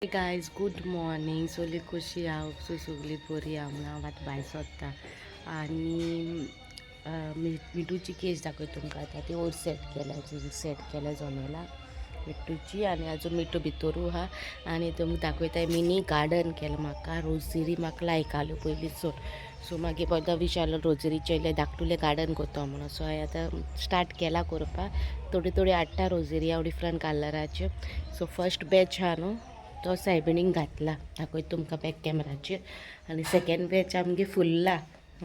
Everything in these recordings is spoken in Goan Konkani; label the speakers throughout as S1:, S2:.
S1: Guys good morning. सगळी कशी हांव सो सगळी बरी आहा म्हणून हांव आतां भायर सोदता आनी मिठूची केस दाखयता तुमकां. आतां ती वयर सेट केल्या, सेट केल्या जनेला मिठूची आनी अजून मिठू भितरू आहा. आनी तुमकां दाखयता मिनी गार्डन केलां म्हाका. रोजरी म्हाका लायकाल्यो पयलींच सो मागीर पयलो विचारलो रोजरीचें इल्लें धाकटुलें गार्डन करता म्हणून. सो हांवें आतां स्टार्ट केलां करपाक. थोडी थोडी हाडटा रोजरी हांव डिफरंट कलराच्यो. सो फर्स्ट बॅच आहा न्हू तो सायबिणीक घातला, दाखयता तुमकां बॅक कॅमेराचेर. आनी सेकेंड बॅच आमगे फुल्ला.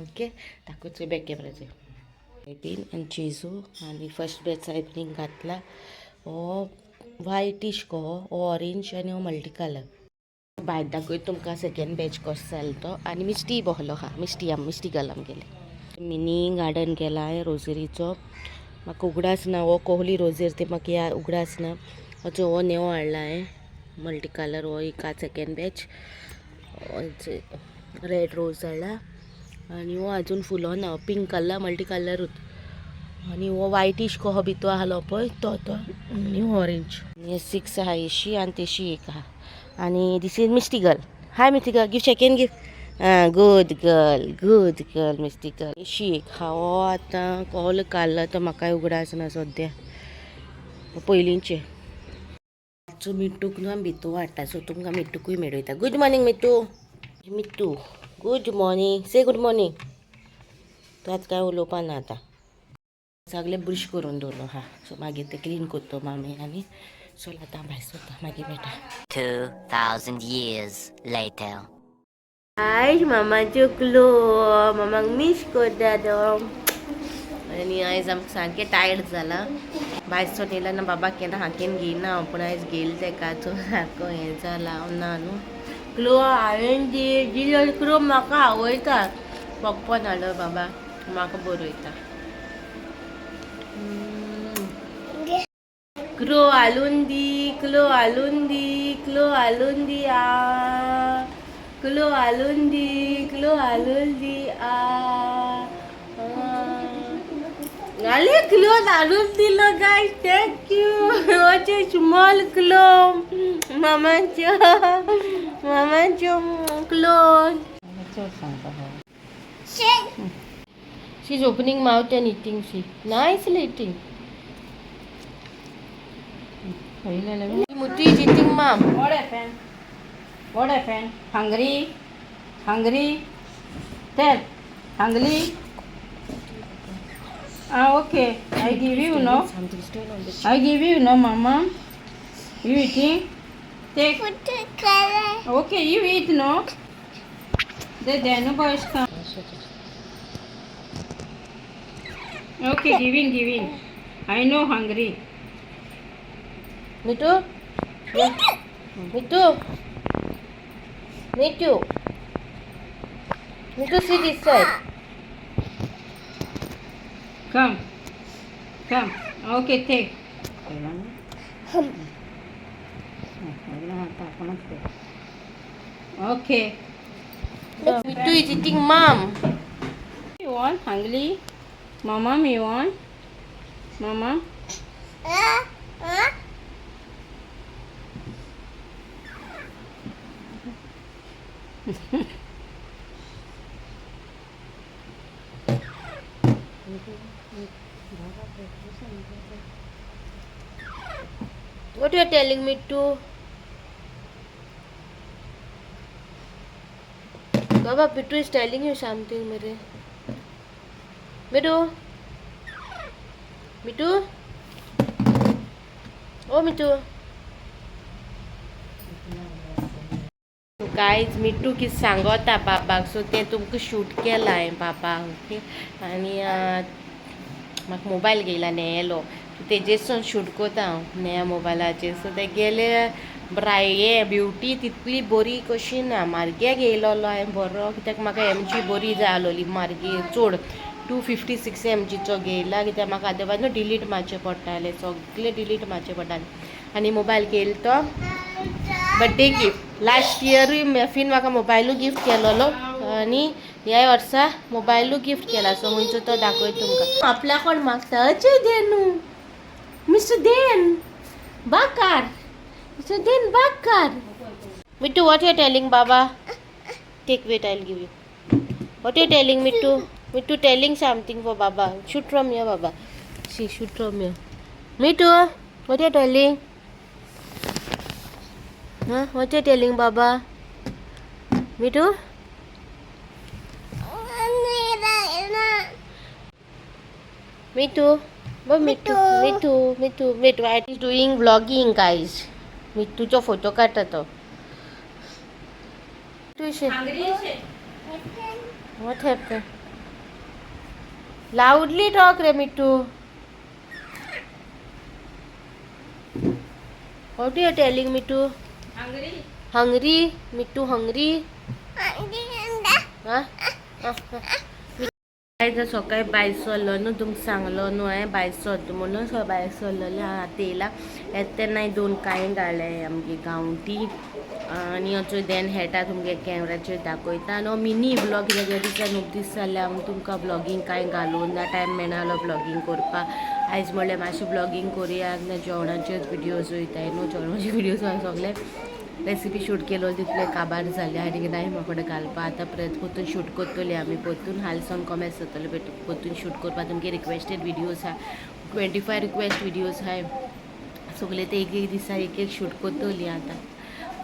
S1: ओके, दाखयता बॅक कॅमेराचेर. सायबीन आनी जेजू आनी फर्स्ट बॅच सायबिणीक घातला. हो वायटीश को, हो ऑरेंज आनी हो मल्टी कलर. भायर दाखयता तुमकां सेकेंड बॅच कसो जालो तो. आनी मिस्टी बहलो आहा, मिस्टी मिस्टी गल आमगेले. मिनी गार्डन केला हांवें रोजरीचो. म्हाका उगडास ना हो कोहली रोजरी ती म्हाका ह्या उगडास ना. हो हो नेवो हाडला हांवें मल्टी कलर. हो एक सेकेंड बॅच रेड रोज हाडला आनी हो अजून फुलो ना, पिंक कलर मल्टी कलरूच. आनी हो वायटीश कहो भितर आहलो पळय तो तो आनी ऑरेंज. हे सिक्स आहा एशी आनी तेशी एक आहा. आनी this is Misty girl. Hi Misty girl, give second give. आं, good girl, good girl Misty girl. एशी एक आहा. हो आतां कोलो काडला तो म्हाकाय उगडास ना सद्या पयलींचे. सो मिट्टूक न्हू आमी भितू हाडटा. सो तुमकां मिट्टूकूय मेळयता. Good morning Mittu. Mittu good morning, say good morning. तूं आतां कांय उलोवपा ना. आतां सगळें ब्रश करून दवरलो आहा. सो मागीर तें क्लीन करतो मामी. आनी चल आतां भायर सरता, मागीर मेळटा.
S2: 2,000 years later.
S1: आयज मामाच्यो क्लो मामाक मीस करता तो. आनी आयज आमकां सारकें टायर्ड जालां. भायर सोन येयला ना बाबा केन्ना हाकेन घेयना हांव, पूण आयज घेयला तेका. सो सारको हें जाला हांव ना न्हू. क्लो हांवें दिलो क्लो म्हाका आवयता. पॉपकॉर्न हाडलो बाबा, म्हाका बरयता. क्लो हालून दी, क्लो हालून दी, क्लो हालून दी आ, क्लो हालून दी, क्लो हालून दी आ. आले क्लो हाडून दिलो गायज, thank you. अशें स्मॉल क्लो मामाच्यो, मामाच्यो क्लोन. She is opening mouth and eating. She nicely eating. Muti is eating, mom.
S3: What happened? What happened? Hungry? Hungry? Tell. Hungry? Ah, okay. I give you, no?
S1: Something stone on the
S3: I give you, no, mama? You eating? Take. Okay, you eat, no? The no boys come. Okay, giving, giving. I know hungry.
S1: Mitu? Mitu? Mitu? Mitu, see this side.
S3: Come. Come. Okay, take. Okay.
S1: Mitu is eating, mom.
S3: You want hungry? Mama, you want? Mama?
S1: What you are telling me to? Baba, Mitu is telling you something, mere. Mitu? Mitu? Oh, Mitu. Guys, Mittu कितें सांगता बाबाक, सो तें तुमकां शूट केलां हांवें बाबा. ओके, आनी म्हाका मोबायल घेयला नेलो, तेजेर शूट करता हांव नया मोबायलाचेर. सो ते गेले ब्राय हे ब्युटी तितली बरी कशी ना. मार्गे घेयलोलो हांवें बरो, कित्याक म्हाका एमजी बरी जाय आसलोली. मार्गे चड 256 एमजीचो घेयला, कित्याक म्हाका आतां न्हू डिलीट मारचें पडटालें, सगळें डिलीट मारचें पडटालें. आनी मोबायल घेयलो तो बड्डे गिफ्ट. लास्ट इयरूय मेफीन म्हाका मोबायलू गिफ्ट केलोलो आनी ह्या वर्सा मोबायलू गिफ्ट केला. सो खंयचो तो दाखयता तुमकां. आपल्या कोण मागता अचे दे न्हू मिस्टर then बाकार, मिस्टर then बाकार. Mittu, what you telling Baba? Take, wait, I give you. What you telling, Mittu? Mittu telling something for Baba. Shoot from here, Baba. See, shoot from here. Mittu, what you telling? Huh? What you telling, Baba? Mittu? Mittu, but Mittu, Mittu, Mittu, Mittu, I is doing vlogging, guys. मिट्टूचो फोटो काडटा तो. What happened? Loudly talk रे Mittu. What you are telling, Mittu?
S3: Hungry.
S1: Hungry? Mittu hungry? हा? आयज सकाळी भायर सरलो न्हू, तुमकां सांगलो न्हू हांवें भायर सरता म्हणून. सो भायर सरलेलें हांव आतां येयला. येता तेन्ना हांवें दोन कांय घाले आमगे गांवठी आनी असो देन हेटा तुमगे कॅमराचेर दाखयता. आनी हो मिनी ब्लॉग कित्याक ह्या दिसा न्हू दीस जाले आमी तुमकां ब्लॉगींग कांय घालूं ना, टायम मेळनालो ब्लॉगींग करपाक. आयज म्हणल्यार मातशें ब्लॉगींग करुया ना, जेवणाचेच विडियोज वयताय न्हू, जेवणाचे विडियोज हांवें सगळे रेसिपी शूट केलो तितले काबार जाले आनी नाय म्हाका कडेन घालपा. आतां परत परतून शूट करतली आमी, परतून हाल सावन कॉमेंट्स जातले परतून शूट करपा. तुमगे रिक्वेस्टेड विडियोज आहा, 25 रिक्वेस्ट विडियोज आहाय, सगळे ते एक एक दिसा एक एक शूट करतली आतां.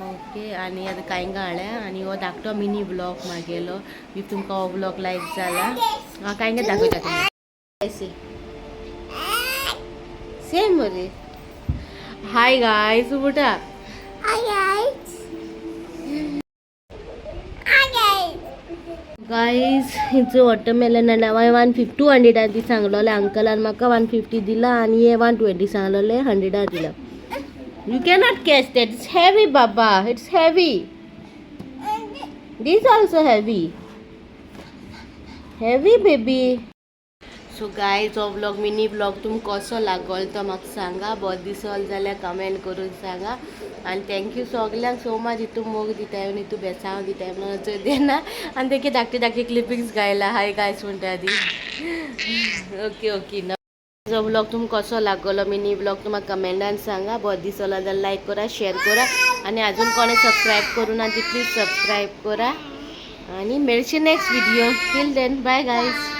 S1: ओके, आनी आतां कांय घाळ्या आनी हो धाकटो मिनी ब्लॉग मागेलो. If तुमकां हो ब्लॉग लायक जाला, हांव कांय काय दाखयता तुमकां. सेम मरे. हाय गायज म्हणटा. गायज, हिचो वॉटरमेलन आनी हांवें 150 200 दी सांगलोलें अंकलान, म्हाका 150 दिला आनी हे 120 सांगलोले, 100 दिला. You cannot catch that, it's heavy Baba, it's heavy. This also heavy, heavy baby. So guys, हो व्लॉग मिनी व्लॉग तुमकां कसो लागलो तो म्हाका सांगा. बरो दिसल जाल्यार कमेंट करून सांगा. आनी thank you सगल्यांक सो मच, हितू मोग दिताय आनी हितू बेसांव दिताय म्हणून देना. आनी तेगे धाकटे धाकटे क्लिपिंग्स गायला. हाय गायज म्हणटा ती. ओके ओके ना, हो व्लॉग तुमकां कसो लागलो मिनी व्लॉग तुमकां कमेंटान सांगा. बरो दिसलो जाल्यार लायक करा, शेअर करा आनी अजून कोणें सबस्क्रायब करूं ना ती प्लीज सबस्क्रायब करा. आनी मेळचे next video. Till then, bye guys.